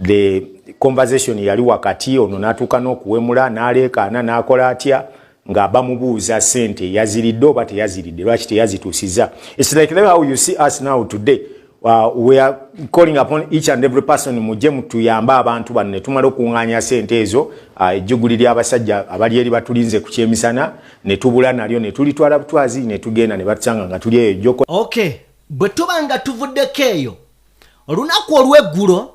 the conversation yali wakati ono n'atuuka n'okuwemula, n'aleekaana, n'akola atya nga bamubuuza sente yaziridde oba teyaziridde, lwaki teyazituusiza. It's like how you see us now today. We are calling upon each and every person, mujje mutuyambe abantu bano ne tumala okuŋŋaanya sente ezo. Ejjuguli ly'abasajja abali eri batulinze ku kyemisana, ne tubula nalyo ne tulitwala butwazi ne tugenda ne batusanga nga tuli eyo jjoko. Okay, bwe tuba nga tuvuddeko eyo, olunaku olw'eggulo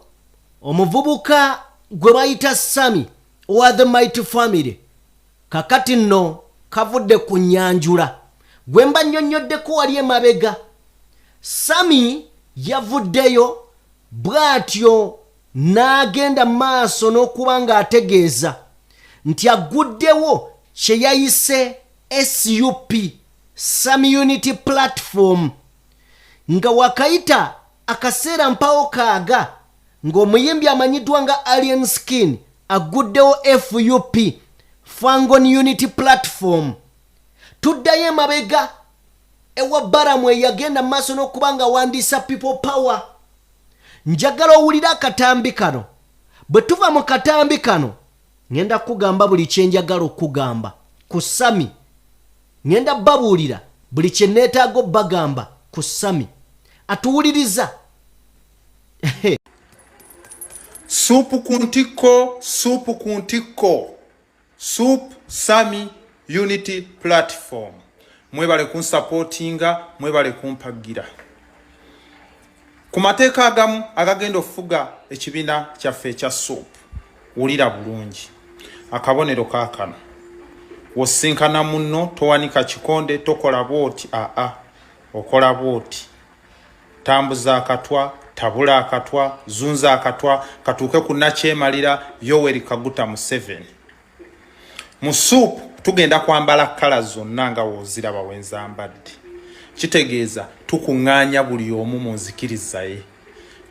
omuvubuka gwe bayita Sami owa The Mighty Family, kakati nno Kavudde ku nnyanjula gwe mba nnyonnyoddeko wali emabega. Sami yavuddeyo bw'atyo n'agenda mu maaso n'okuba ng'ategeeza nti agguddewo kye yayise SUP, Sami Unity Platform, nga wakayita akaseera mpawo kaaga ng'omuyimbi amanyiddwa nga Alien Skin agguddewo FUP, Fangon Unity Platform. Tuddayo emabega ewa Baramu eyagenda mu maaso n'okuba nga awandiisa People Power. Njagala owulire akatambi kano. Bwe tuva mu katambi kano, ngenda kugamba buli kye njagala okugamba ku Sami. Ngenda babuulira buli kye neetaaga obbagamba ku Sami atuwuliriza. Supu ku ntikko, supu ku ntikko, sup Sami Unity Platform. Mwebale kunsapootinga, mwebale kumpagira. Ku mateeka agamu agagenda okufuga ekibiina kyaffe ekya sup, wulira bulungi akabonero kaakano. Wosinkana munno towanika kikonde, tokola bwoti, aa okola bwoti, tambuza akatwa, tabula akatwa, zunza akatwa katuuke ku nakyemalira Yoweri Kaguta Museveni. Mu suupu tugenda kwambala kkala zonna nga wooziraba wenzambadde. Kitegeeza tukuŋŋaanya buli omu mu nzikiriza ye.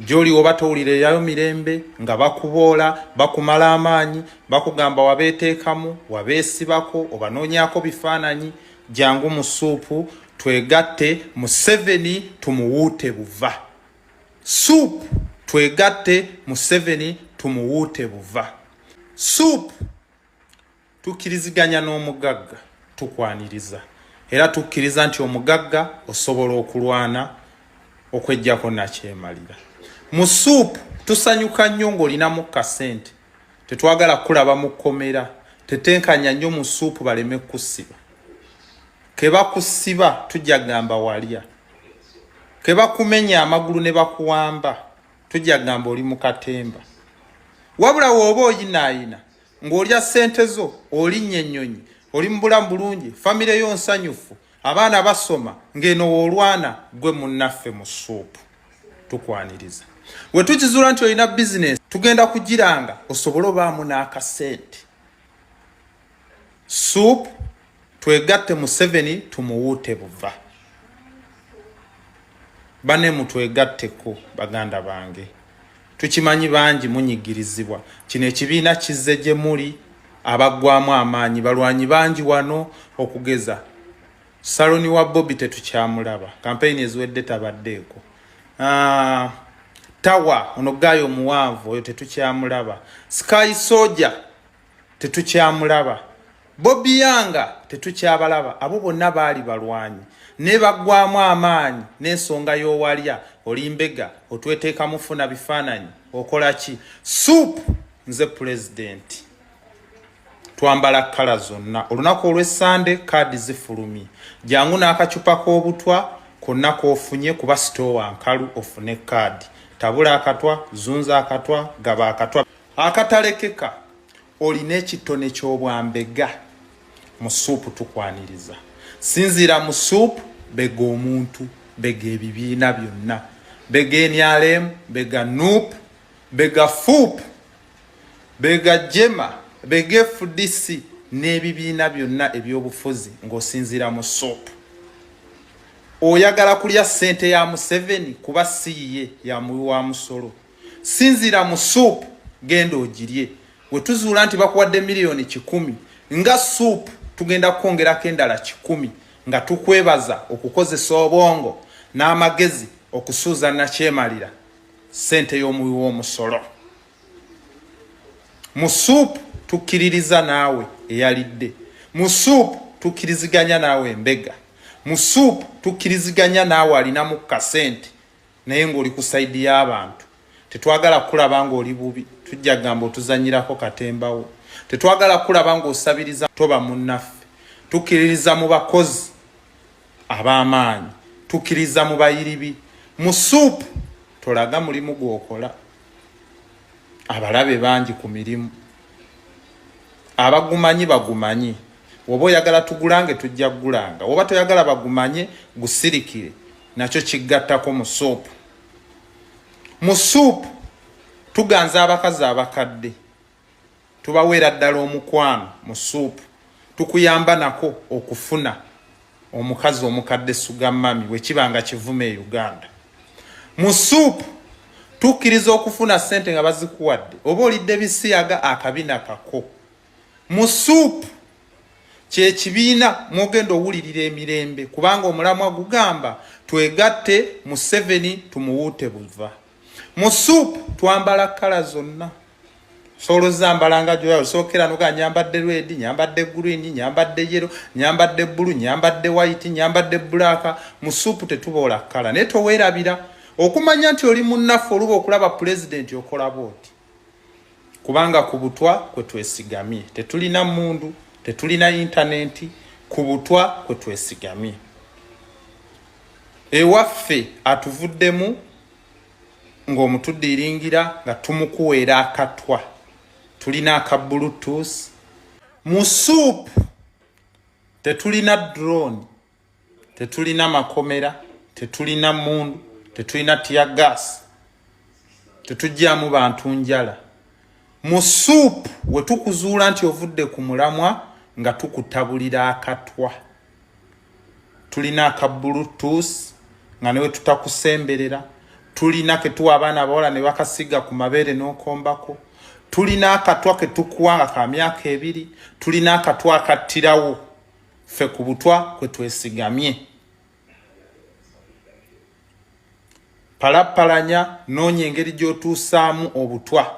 Gy'oli oba towulira erayo mirembe, nga bakuboola, bakumala amaanyi, bakugamba wabeeteekamu, wabeesibako, obanoonyaako bifaananyi, jangu mu suupu twegatte Museveni tumuwuute buva. Suupu twegatte Museveni tumuwuute buva. Suupu tukkiriziganya n'omugagga, tukwaniriza era tukkiriza nti omugagga osobola okulwana okweggyako nakyemalira. Mu suupu tusanyuka nnyo ng'olinamu kasente, tetwagala kukulaba mu kkomera, tetenkanya nnyo mu suupu baleme kukusiba. Ke bakusiba tujja gamba walya, ke bakumenya amagulu ne bakuwamba tujja gamba oli mu katemba. Wabula w'oba oyinaayina ng'olya ssente zo, olinnya ennyonyi, oli mu bulamu bulungi, famire yo nsanyufu, abaana basoma, ng'eno w'olwana gwe munnaffe mu suupu tukwaniriza. We tukizuula nti olina bizinesi, tugenda kugiranga osobole obaamu n'akasente. Suupu twegatte Museveni tumuwuute buva. Bane mutwegatteko baganda bange. Tukimanyi bangi munyigirizibwa. Kino ekibiina kizze gye muli abaggwamu amaanyi, balwanyi bangi wano okugeza Saloni wa Bobi tetukyamulaba, kampeyini eziwedde tabaddeeko. Tawa ono gaayo omuwanvu oyo tetukyamulaba. Sky Soja tetukyamulaba. Bobi Yanga tetukyabalaba. Abo bonna baali balwanyi ne baggwamu amaanyi n'ensonga y'owalya oli mbega otweteekamu funa bifaananyi okola ki. Suupu nze pulezidenti. Twambala kkala zonna. Olunaku olw'Essande kaadi zifulumye. Jangu n'akacupa k'obutwa konna k'ofunye kuba sitoowa nkalu ofune kaadi. Tabula akatwa, zunza akatwa, gaba akatwa. Akatalekeka, olina ekitone ky'obwambega. Mu suupu tukwaniriza. Sinziira mu suupu, bega omuntu, bega ebibiina byonna. Bega NRM, bega NUP, bega FUP, bega JEMA, bega FDC n'ebibiina byonna ebyobufuzi ng'osinziira mu suupu. Oyagala kulya ssente ya Museveni kuba si yiye, ya muwi wa musolo. Sinziira mu suupu, genda ogirye. We tuzuula nti bakuwadde miliyoni 100 nga suupu tugenda kukwongerako endala 100 nga tukwebaza okukozesa obwongo n'amagezi okusuuza nakyemalira ssente y'omuwi w'omusolo. Mu suupu tukkiririza naawe eyalidde. Mu suupu tukkiriziganya naawe embega. Mu suupu tukkiriziganya naawe alinamu kasente naye ng'oli ku sayidi y'abantu. Tetwagala kukulaba ng'oli bubi, tujja kugamba otuzannyirako katembawo. Tetwagala kukulaba ng'osabiriza, toba munnaffe. Tukkiririza mu bakozi ab'amaanyi, tukkiririza mu bayiribi. Mu suupu tolaga mulimu gw'okola. Abalabe bangi ku mirimu, abagumanyi bagumanyi. Woba oyagala tugulange tujja kugulanga, woba toyagala bagumanye gusirikire, nakyo kiggattako mu suupu. Mu suupu tuganza abakazi abakadde, tubaweera ddala omukwano. Mu suupu tukuyamba nako okufuna omukazi omukadde sugar mummy wekiba nga kivume e Uganda. Mu suupu tukkiriza okufuna ssente nga bazikuwadde oba olidde bisiyaga, akabina kako. Mu suupu kyekibiina mwogenda owulirira emirembe, kubanga omulamwa gugamba twegatte Museveni tumuwuute buva. Mu suupu twambala colour zonna, soolo zambala nga gyoya osookera noga nyambadde red, nyambadde green, nyambadde yellow, nyambadde blue, nyambadde white, nyambadde black. Mu suupu tetuboola colour, naye toweerabira okumanya nti oli munnaffe. Oluba okulaba pulezidenti okola booti, kubanga ku butwa kwe twesigamye. Tetulina mundu, tetulina intaneti, ku butwa kwe twesigamye. Ewaffe atuvuddemu ng'omutudiiringira nga tumukuweera akatwa, tulina aka bluetooth. Mu suupu tetulina drone, tetulina makomera, tetulina mundu, tetulina tear gas, tetugyamu bantu njala. Mu suupu we tukuzuula nti ovudde ku mulamwa nga tukutabulira akatwa, tulina aka bluetooth nga newe tutakusemberera. Tulina ketuwa abaana abawala ne bakasiga ku mabeere n'okombako. Tulina akatwa ketukuwa nga ka myaka 2. Tulina akatwa akattirawo. Ffe ku butwa kwe twesigamye. Palapalanya, noonya engeri gy'otuusaamu obutwa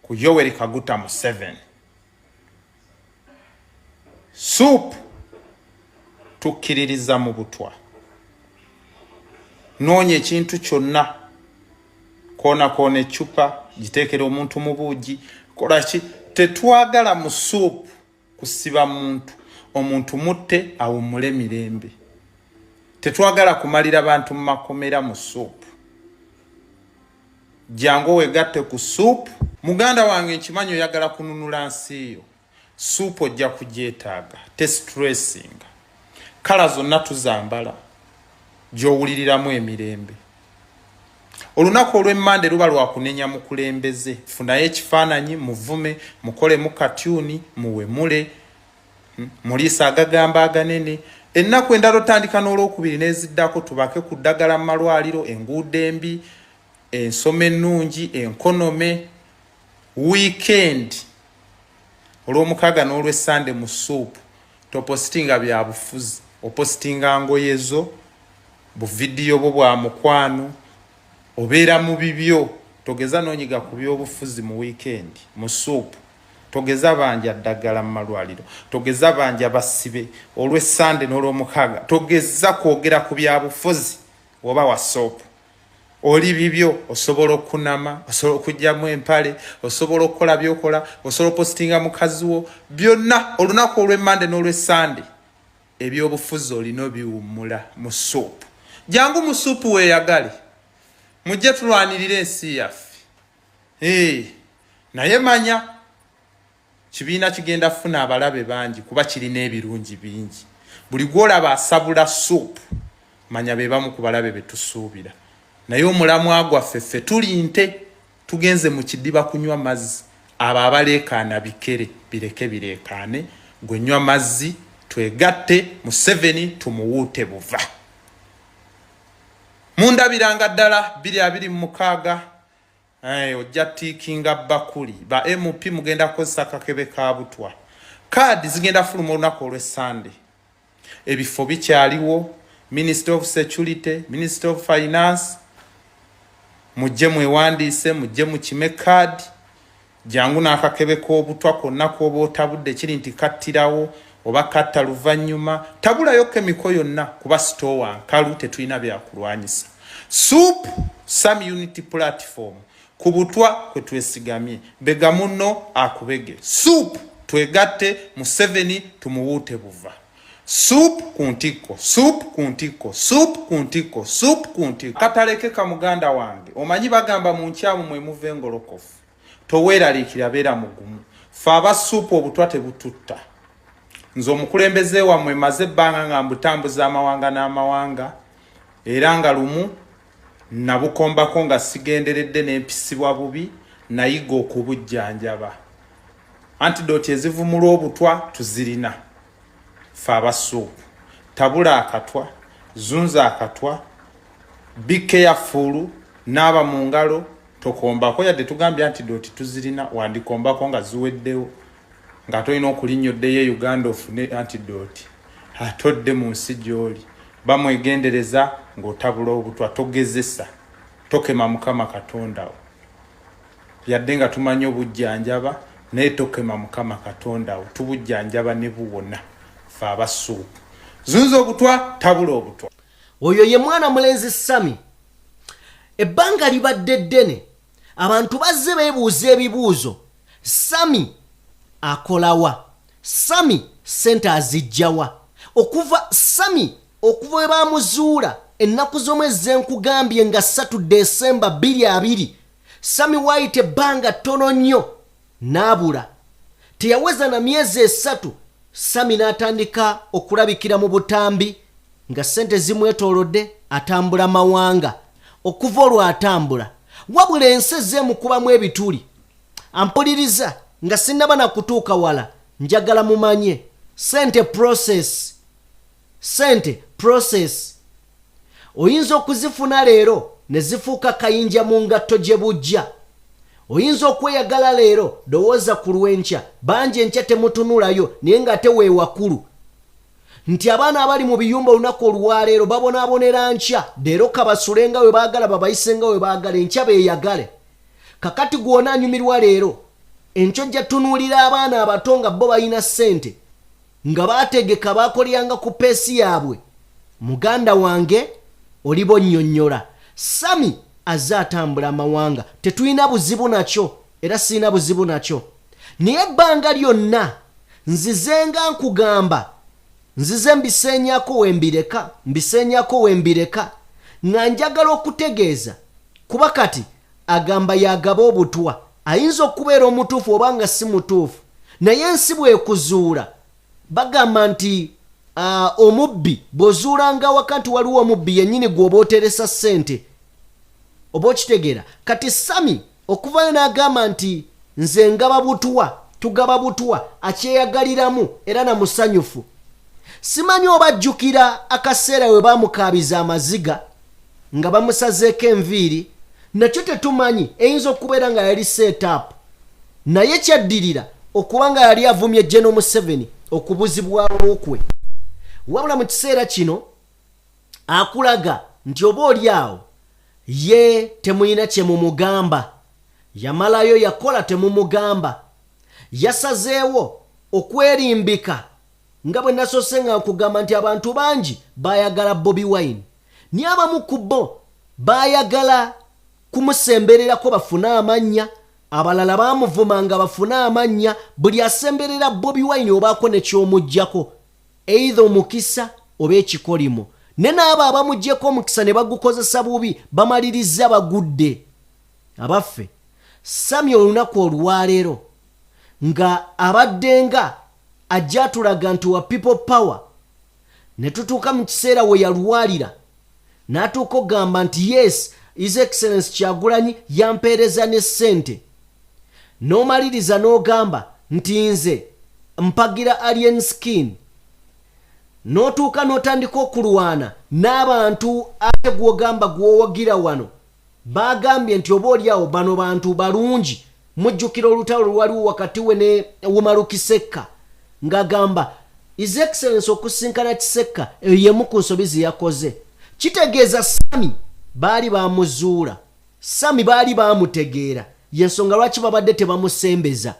ku Yoweri Kaguta Museveni. Suupu tukkiririza mu butwa. Noonya ekintu kyonna, koona koona eccupa, giteekera omuntu mu buugi, kolaki. Tetwagala mu suupu kusiba muntu. Omuntu mutte awummule mirembe. Tetwagala kumalira bantu mu makomera mu suupu. Jangu wegatte ku suupu, muganda wange. Nkimanyi oyagala kununula nsi yo. Suupu ojja kugyetaaga, testressinga. Colour zonna tuzambala, gy'owuliriramu emirembe. Olunaku olw'emmande luba lwakunenya mukulembeze. Funayo ekifaananyi, muvume, mukolemu katyuni, muwemule, muliisa agagamba aganene. Ennaku endala otandika n'olwokubiri n'eziddako, tubake ku ddagala mu malwaliro, enguudo embi, ensoma ennungi, economy. Weekend, olwomukaaga n'olwessande, mu suupu topositinga bya bufuzi, opositinga ngoye zo, buvidiyo bwo bwa mukwano, obeera mu bibyo. Togeza n'onyiga ku byobufuzi mu weekend. Mu suupu togeza banja ddagala mu malwaliro, togeza banja basibe. Olwessande n'olwomukaaga togeza kwogera ku byabufuzi. Oba wa soopu oli bibyo, osobola okunama, osobola okugyamu empale, osobola okukola byokola, osobola opositinga mukazi wo, byonna. Olunaku olw'emmande n'olwessande ebyobufuzi olina obiwummula mu suupu. Jangu mu suupu weeyagale, mujje tulwanirire ensi yaffe. Naye manya kibiina kigenda kufuna abalabe bangi, kuba kirina ebirungi bingi. Buli gwolaba asabula suupu, manya be bamu ku balabe betusuubira. Naye omulamwa gwaffe, ffe tuli nte, tugenze mu kidiba kunywa mazzi. Abo abaleekaana bikere bireke bireekaane, gwe nywa mazzi. Twegatte Museveni tumuwuute buva. Mundabiranga ddala 2026 ojja tiikinga bakuli ba MP, mugenda kukozesa kakebe ka butwa. Kaadi zigenda fuluma olunaku olw'essande. Ebifo bikyaliwo, Minister of Security, Minister of Finance, mujje mwewandiise, mujje mukime kaadi. Jangu n'akakebe k'obutwa konna k'oba otabudde, kiri nti kattirawo oba katta luvannyuma. Tabulayo chemical yonna, kuba sitowa nkalu, tetulina byakulwanyisa. Soup some unity platform, ku butwa kwe twesigamye. Bega munno akubege. Soup, twegatte Museveni tumuwuute buva. Soup ku ntikko, soup ku ntikko, soup ku ntikko, soup ku ntikko. Katalekeka muganda wange. Omanyi bagamba mu nkyamu mwe muva engolokofu. Toweeraliikira, beera mugumu. Fe aba suupu obutwa tebututta. Nze omukulembeze wammwe maze ebbanga nga mbutambuza amawanga n'amawanga, era nga lumu nabukombako nga sigenderedde n'empisibwa bubi, nayiga okubujjanjaba. Antidote ezivumula obutwa tuzirina ffe aba suupu. Tabula akatwa, zunza akatwa, be careful, naaba mu ngalo, tokombako. Yadde tugambye antidote tuzirina, wandikombako nga ziweddewo, nga tolina okulinnya oddeyo e Uganda ofune antidote, ate odde mu nsi gy'oli. Bamwegendereza ng'otabula obutwa, togezesa, tokema Mukama Katonda wo. Yadde nga tumanyi obujjanjaba, naye tokema Mukama Katonda wo. Tubujjanjaba ne buwona ffe aba suupu. Zunza obutwa, tabula obutwa. Oyo ye mwana mulenzi Sami. Ebbanga libadde ddene abantu bazze beebuuza ebibuuzo, Sami akolawa? Sami ssente aziggyawa? Okuva Sami okuva we baamuzuula ennaku z'omwezi zenkugambye nga 3 Desemba bbiri abiri, Sami waayita ebbanga ttono nnyo n'abula. Teyaweza na myezi 3 Sami n'atandika okulabikira mu butambi nga ssente zimwetoolodde, atambula mawanga. Okuva olwo atambula, wabula ensi ezzeemukubamu ebituli. Ampuliriza nga sinnaba na kutuuka wala, njagala mumanye ssente process, ssente process. Oyinza okuzifuna leero ne zifuuka kayinja mu ngatto gye bujja. Oyinza okweyagala leero, lowooza ku lw'enkya. Bangi enkya temutunulayo, naye ng'ate weewakulu nti abaana abali mu biyumba olunaku olwaleero babonaabonera nkya. Leero kabasule nga we baagala, babayise nga we baagala, enkya beeyagale. Kakati gw'ona anyumirwa leero, enkya ojja tunuulira abaana abato nga bo balina ssente, nga baategeka, baakoleranga ku peesi yaabwe. Muganda wange oliba onnyonnyola. Sami azze atambula amawanga, tetulina buzibu nakyo, era sirina buzibu nakyo, naye ebbanga lyonna nzize nga nkugamba, nzize mbiseenyako wembireka, mbiseenyako wembireka, nga njagala okutegeeza kuba kati agamba yagaba obutwa. Ayinza okubeera omutuufu oba nga si mutuufu, naye ensi bwekuzuula bagamba nti omubbi bw'ozuulanga awaka nti waliwo omubbi yennyini gw'oba oteresa ssente, oba okitegeera. Kati Sami okuvayo n'agamba nti nze ngaba butwa, tugaba butwa, akyeyagaliramu era na musanyufu. Simanyi oba ajjukira akaseera we baamukaabiza amaziga nga bamusazeeko enviiri, nakyo tetumanyi, eyinza okubeera nga yali setup, naye kyaddirira okuba nga yali avumye General Museveni okubuzibwawo kwe. Wabula mu kiseera kino akulaga nti oba oli awo ye temulina kye mumugamba, yamalayo yakola temumugamba, yasazeewo okwerimbika. Nga bwe nasoose nga nkugamba nti abantu bangi baayagala Bobi Wine, naye abamu ku bo baayagala kumusembererako bafune amannya, abalala baamuvuma nga bafune amannya. Buli asemberera Bobi Wine obaako ne ky'omuggyako, either omukisa oba ekikolimo, ne n'abo abamuggyeko omukisa ne bagukozesa bubi bamaliriza bagudde. Abaffe, Sami olunaku olwaleero nga abadde nga ajja atulaga nti wa people power, ne tutuuka mu kiseera we yalwalira n'atuuka okugamba nti yes, His Excellence Kyagulanyi yampeereza ne ssente, n'omaliriza n'ogamba nti nze mpagira Alien Skin, n'otuuka n'otandika okulwana n'abantu ate gw'ogamba gw'owagira wano bagambye nti oba oli awo bano bantu balungi. Mujjukira olutalo lwaliwo wakati we ne Umaru Kisekka, ng'agamba His Excellence okusinkana Kisekka eyo yemu ku nsobi ze yakoze. Kitegeeza Sami baali bamuzuula, Sami baali bamutegeera, yensonga lwaki babadde tebamusembeza.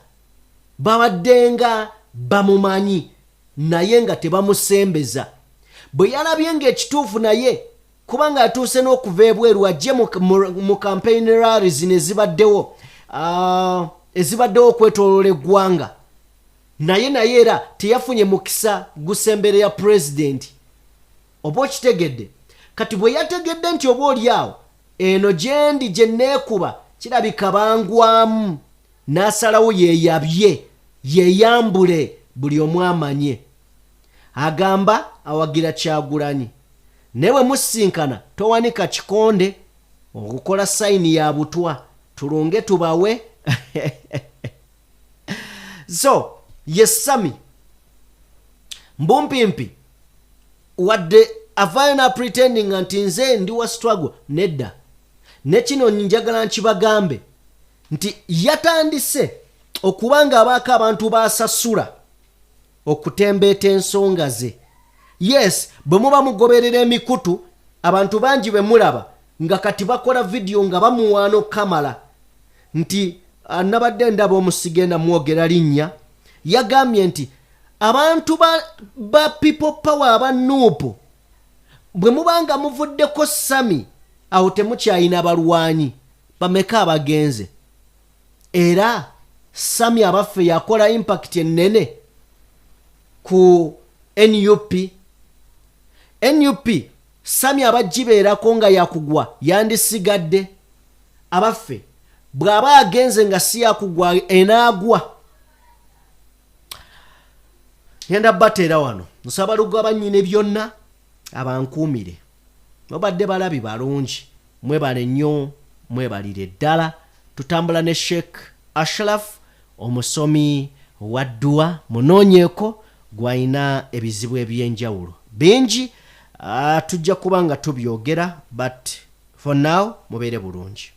Babadde nga bamumanyi naye nga tebamusembeza. Bwe yalabye ng'ekituufu naye kubanga atuuse n'okuva ebweru ajje mu campaign rally zino ezibaddewo okwetooloola eggwanga, naye era teyafunye mukisa gusemberera pulezidenti, oba okitegedde. Kati bwe yategedde nti oba oli awo eno gyendi gye neekuba kirabika bangwamu, n'asalawo yeeyabye, yeeyambule buli omu amanye. Agamba awagira Kyagulanyi naye bwe musisinkana towanika kikonde okukola sayini ya butwa tulunge tubawe. So ye Sami mbumpimpi wadde avaayo na pretending nti nze ndi wa struggle, nedda. Ne kino njagala nkibagambe nti yatandise okuba nga abaako abantu basasula okutembeeta ensonga ze. Yes, bwe muba mugoberera emikutu, abantu bangi be mulaba nga kati bakola vidiyo nga bamuwaana okukamala nti nabadde ndaba omusigenda mwogera linnya, yagambye nti abantu ba People Power aba NUP bwe mubanga muvuddeko Sami awo temukyayina balwanyi bameka abagenze. Era Sami abaffe yakola impact ennene ku NUP. NUP Sami abagibeerako nga yakugwa yandisigadde. Abaffe bw'aba agenze nga si yakugwa enaagwa. Ngenda bateera wano, nsaba Lugaba nnyini byonna abankuumire. Mubadde balabi balungi, mwebale nnyo, mwebalire ddala. Tutambula ne Sheikh Ashraf omusomi wa dduwa, munoonyeeko gw'alina ebizibu eby'enjawulo bingi, tujja kuba nga tubyogera, but for now mubeere bulungi.